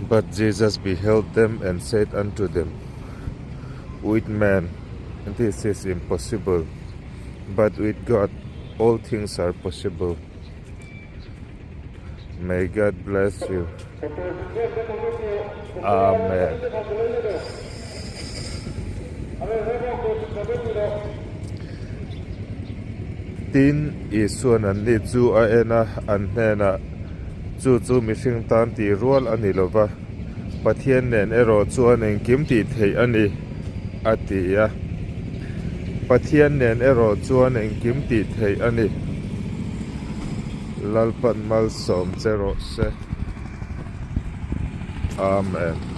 But Jesus beheld them and said unto them, With man this is impossible, but with God all things are possible. May God bless you. Amen. Tin, Isuan anni chu a en a, an hnenah, Chu chu mihring tan tih rual a ni lo va, Pathian nen erawh chuan engkim tih theih a ni, a ti a. Pathian nen erawh chuan engkim tih theih a ni. Lalpan malsawm che rawh se. Amen.